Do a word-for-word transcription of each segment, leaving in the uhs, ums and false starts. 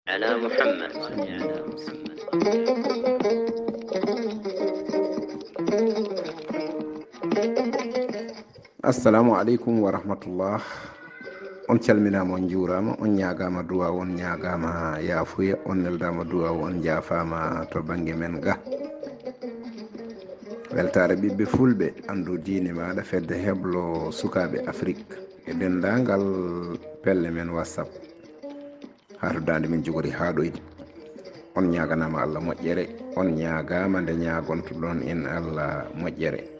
على محمد. Assalamu aleykum wa rahmatullah. On calminaama, on njuuraama, on ñaagaama duwaaw, on ñaagaama yaafuya, on neldaama duwaaw, on njaafaama to bannge men ga. Weltaare ɓiɓɓe fulɓe, anndu diine maaɗa, fedde heblo sukaaɓe Afrik e denndaangal pelle men WhatsApp. Haa to daande men jogori haa ɗoyde. On ñaaganaama Allah moƴƴere, on ñaagaama nde ñaagontoɗon en Allah moƴƴere.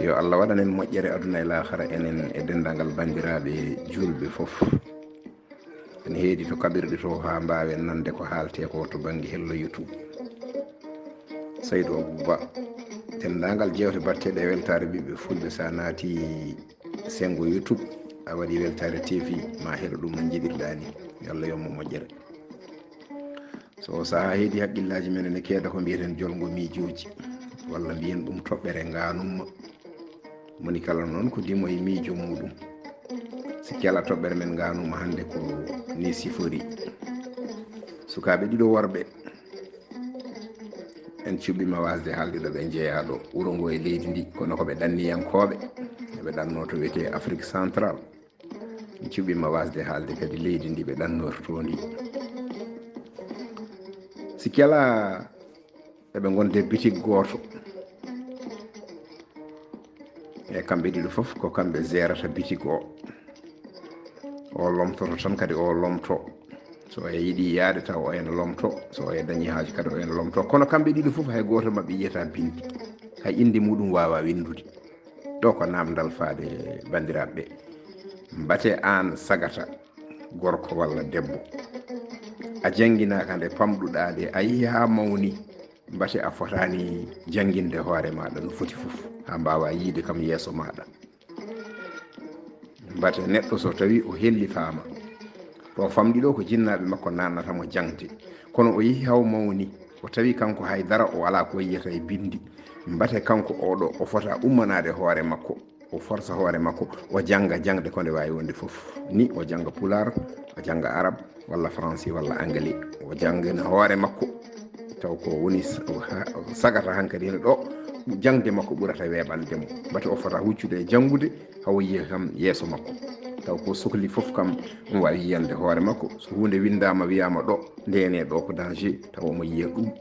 Yo Allah waɗan en moƴƴere aduna e laakara, enen e denndaangal banndiraaɓe juulɓe fof. Ene heedi to kaɓirɗe to haa mbaawen nande ko haaltee ko to bannge hello YouTube. Saydu Abou Ba, denndaangal jeewte baɗteeɗe e weltaare ɓiɓɓe fulɓe, so a naati senngo YouTube, a waɗi Weltaare T V, ma heɗo ɗum no njiɗirɗaa ni. Yo Allah yommo moƴƴere. So o sahaa heedi, haqqillaaji men ene keeda ko mbiyeten jolngo miijooji, walla mbiyen ɗum toɓɓere ngaanumma. Moni kala noon ko dimo e miijo muuɗum. Sikki alaa, toɓɓere men ngaanumma hannde ko ni sifori. Sukaaɓe ɗiɗo worɓe, en cuɓɓiima waasde haalde ɗo ɓe njeyaa ɗo, wuro ngo e leydi ndi, kono ko ɓe ɗanniyankooɓe. Ɓe ɗannoo to wiyetee Afrique Central. En cuɓɓiima waasde haalde kadi leydi ndi ɓe ɗannortoo ndi. Sikki alaa, eɓe ngonde bitik gooto. E kamɓe ɗiɗo fof ko kamɓe gérata bitik o. O lomtoto tan kadi o lomto. So o yiɗi yaade taw o ene lomto. So o dañi haaju kadi o ene lomto. Kono kamɓe ɗiɗo fof hay gooto maɓɓe yiyata binndi. Hay innde muuɗum waawaa winndude. Ɗo ko naamndal faade banndiraaɓe ɓe. Mbate aan sagata gorko walla debbo. A jannginaaka nde pamɗuɗaa nde, a yehi haa mawni. Mbate a fotaani jannginde hoore maaɗa no foti fof, haa mbaawaa yiyde kam yeeso maaɗa. Mbate neɗɗo so tawii o hellifaama, to famɗi ɗo ko jinnaaɓe makko naatnata mo jaŋde. Kono o yehi haa o mawni, o tawi kanko hay dara o alaa ko yiyata e binndi. Mbate kanko oɗo o fota ummanaade hoore makko. O forsa hoore makko, o jannga jaŋde ko nde waawi wonde fof. Ni o jannga pulaar, o jannga arab, walla faransi, walla angali. O janngina hoore makko, taw ko woni s-, o ha-, o sagata hankadi no ɗo, jaŋde makko ɓurata weeɓande mo. Mbate o fota huccude e janngude, hawo yiya kam yeeso makko. Taw ko sokli fof kam, ɗum waawi yiyande hoore makko. So huunde winndaama, wiyaama ɗo, ndene ɗo ko danger, taw omo yiya ɗum.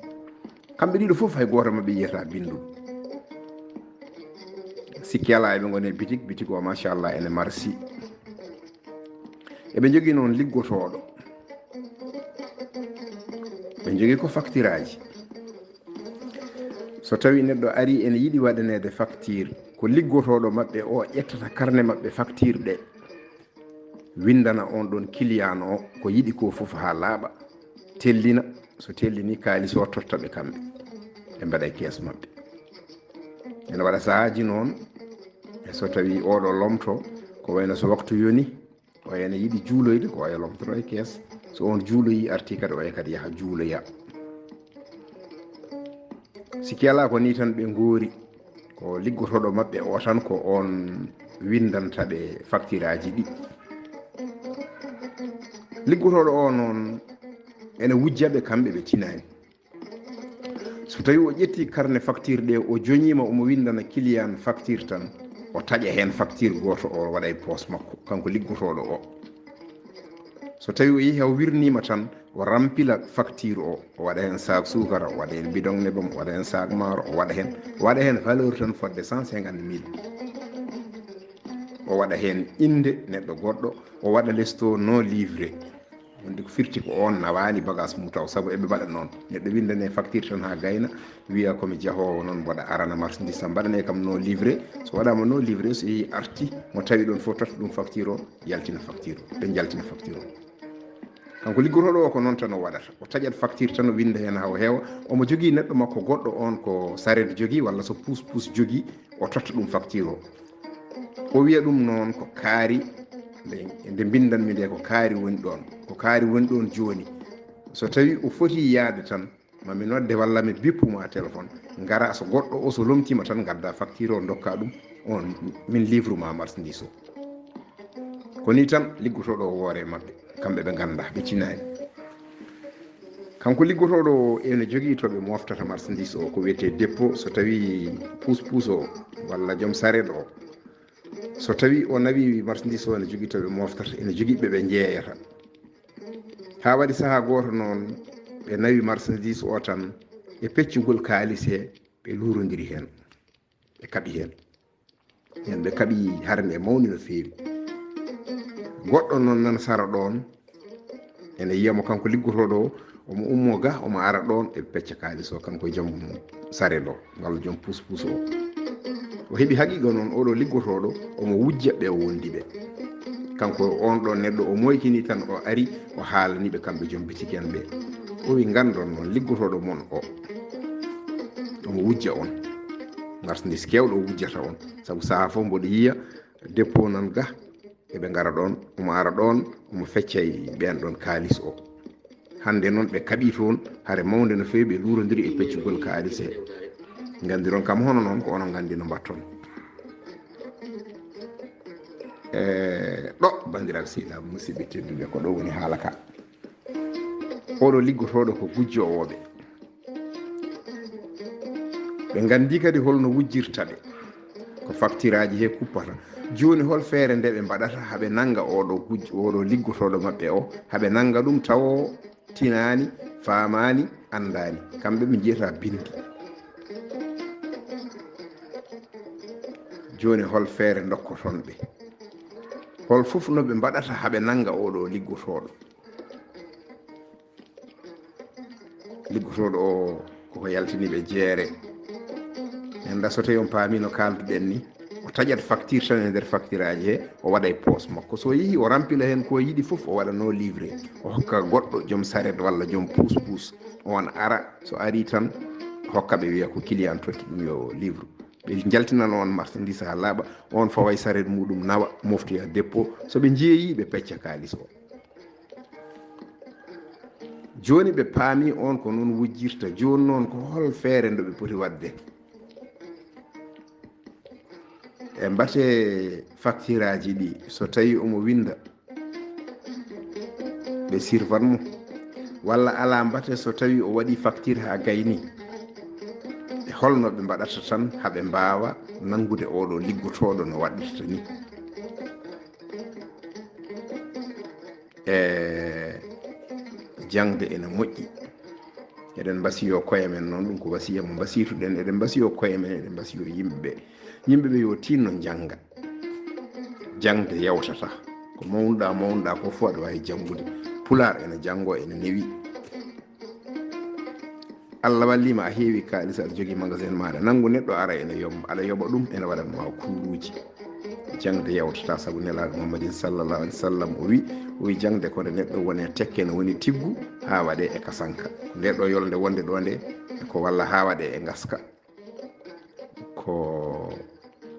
Kamɓe ɗiɗo fof hay gooto maɓɓe yiyata binndol. Sikki alaa, eɓe ngoni e bitik, bitik o, machallah, ene marsi. Eɓe njogii noon liggotooɗo. Ɓe njogii ko faktiraaji. So tawii neɗɗo arii ene yiɗi waɗaneede faktiir, ko liggotooɗo maɓɓe o ƴettata karne maɓɓe faktiir ɗe. Winndana on ɗon kiliyan o ko yiɗi ko fof haa laaɓa, tellina. So tellini, kaalis o totta ɓe kamɓe, ɓe mbaɗa e kees maɓɓe. Ene waɗa sahaaji noon, e so tawii oɗo lomto, ko wayno so waktu yoni, o ene yiɗi juuloyde, ko oya lomtoto e kees. So on juuloyi arti kadi, oya kadi yaha juuloya. Sikki alaa ko nii tan ɓe ngoori. Ko liggotooɗo maɓɓe o tan ko on winndanta ɓe faktiraaji ɗi. Liggotooɗo o noon ene wujja ɓe kamɓe ɓe tinaani. So tawii o ƴetti karne faktiir ɗe, o joñiima omo winndana kiliyan faktiir tan, o taƴa heen faktiir gooto o waɗa e poos makko, kanko liggotooɗo o. So tawii o yehi o wirniima tan, o rampila faktiir o, o waɗa heen saak suukara, o waɗa heen bidon nebam, o waɗa heen saak maaro, o waɗa heen, o waɗa heen valeur tan fodde cent cinquante mille. O waɗa heen innde neɗɗo goɗɗo, o waɗa les to non livré. Wonde ko firti ko oon nawaani bagaas mum taw, sabu eɓe mbaɗa noon. Neɗɗo winndane faktiir tan haa gayna, wiya ko mi jahoowo noon, mboɗa arana marchandise am, mbaɗane kam non livré. So waɗaama non livré, so yehi arti, mo tawi ɗoon fof totta ɗum faktiir o, yaltina faktiir o, ɓe njaltina faktiir o. Kanko liggotooɗo o ko noon tan o waɗata. O taƴat faktiir tan, o winnda heen haa o heewa. Omo jogii neɗɗo makko goɗɗo oon ko sareet jogii walla so puus puus jogii, o totta ɗum faktiir o. O wiya ɗum noon ko kaari, nde, nde mbinndanmi nde ko kaari woni ɗoon. Ko kaari woni ɗoon jooni. So tawii o fotii yahde tan, ma mi nodde walla mi bippu ma téléphone, ngara so goɗɗo o so lomtiima tan ngadda faktiir o ndokka ɗum, on min livre ma marchandise o. Ko nii tan liggotooɗo o woore maɓɓe, kamɓe ɓe nganndaa, ɓe tinaani. Kanko liggotooɗo o ene jogii to ɓe moftata marchandise o, ko wiyetee dépôt. So tawii puus-puus o walla joom sareet o, so tawii o nawii marchandise o, ene jogii to ɓe moftata, ene jogii ɓe ɓe njeeyata. Haa waɗi sahaa gooto noon, ɓe nawi marchandise o tan e peccugol kaalis he, ɓe luurondiri heen. Ɓe kaɓi heen. Heen ɓe kaɓi hare nde mawni no feewi. Goɗɗo noon nana sara ɗoon, ene yiya mo kanko liggotooɗo o, omo ummoo ga, omo ara ɗoon, ɓe pecca kaalis o, kanko e joom sareet o, walla joom puus-puus o. O heɓi haqiiqa noon, oɗo liggotooɗo, omo wujja ɓe o wondi ɓe. Kanko on ɗoon neɗɗo, o moytini tan, o ari, o haalani ɓe kamɓe joom bitik en ɓe. O wi, "Nganndon noon, liggotooɗo mon o, omo wujja on." Marchandise keewɗo o wujjata on. Sabu sahaa fof mboɗo yiya dépôt nan ga, eɓe ngara ɗoon, omo ara ɗoon, omo fecca e ɓeen ɗoon kaalis o. Hannde noon ɓe kaɓii toon, hare mawnde no feewi, ɓe luurondiri e peccugol kaalis he. Nganndiron kam hono noon, ko onon nganndi no mbaɗton. E ɗo, banndiraaɓe sehilaaɓe, musidɓe tedduɓe, ko ɗo woni haala ka. Oɗo liggotooɗo ko gujjoowo ɓe. Ɓe nganndi kadi holno wujjirta ɓe. Ko faktiraaji he kuppata. Jooni hol feere nde ɓe mbaɗata haa ɓe nannga oɗo gujjo, oɗo liggotooɗo maɓɓe o, haa ɓe nannga ɗum tawo tinaani, faamaani, anndaani. Kamɓe ɓe njiyata binndi. Jooni hol feere ndokkoton ɓe? Hol fof no ɓe mbaɗata haa ɓe nannga oɗo liggotooɗo? Liggotooɗo o koko yaltini ɓe jeere. Nannda so tawi on paami no kaalduɗen ni, o taƴat facture tan e nder facturaaji he, o waɗa e poos makko. So yehi o rampila heen ko yiɗi fof, o waɗa no livret. O hokka goɗɗo joom saret walla joom puus-puus. On ara, so ari tan, hokka ɓe, wiya ko client totti ɗum yo livre. Ɓe njaltinana on marchandise haa laaɓa, on fawa e saret muɗum nawa, moftoya dépôt. So ɓe njeeyi, ɓe pecca kaalis o. Jooni ɓe paami on ko noon wujjirta. Jooni noon ko hol feere nde ɓe poti waɗde? E mbate facturaaji ɗi, so tawi omo winnda, ɓe sirvat mo? Walla alaa mbate so tawi o waɗi facture haa gayni? E holno ɓe mbaɗata tan haa ɓe mbaawa nanngude oɗo liggotooɗo no waɗirta ni? E jaŋde ene moƴƴi. Eɗen mbasiyo koye men noon, ɗum ko wasiya mo mbasiytuɗen. Eɗen mbasiyo koye men, eɗen mbasiyo yimɓe ɓe. Yimɓe ɓe yo tinno njannga. Jaŋde yawtata. Ko mawnuɗaa, mawnuɗaa ko fof aɗa waawi janngude. Pulaar ene janngo, ene newi. Allah walliima a heewi kaalis, aɗa jogii magasin maaɗa. Nanngu neɗɗo ara ene yomba, aɗa yoɓa ɗum, ene waɗan ma kuuruuji. Jaŋde yawtata sabu Nelaaɗo Muhammadin sallallahu alaihi wasallam o wi, o wi jaŋde ko nde neɗɗo woni e tekke, no woni tiggu, haa waɗe e kasanka. Nde ɗo yolnde wonde ɗo nde, ko walla haa waɗe e ngaska. Ko,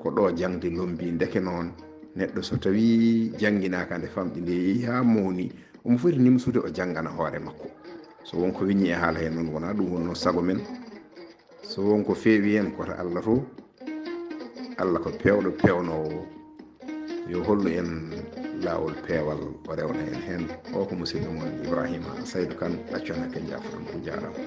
ko ɗo jaŋde lombi. Ndeke noon, neɗɗo so tawi jannginaaka nde famɗi, nde yehi haa mawni, omo foti nimsude o janngana hoore makko. So won ko wiññi e haala heen noon, wonaa ɗum wonnoo sago men. So won ko feewi heen, ko to Allah to. Allah ko peewɗo peewnoowo. Yo hollu en laawol peewal, o rewna en heen. O ko musidɗo mon Ibrahima Saydu Kan, ɗaccu en hakke, njaafoɗon, on njaaraama.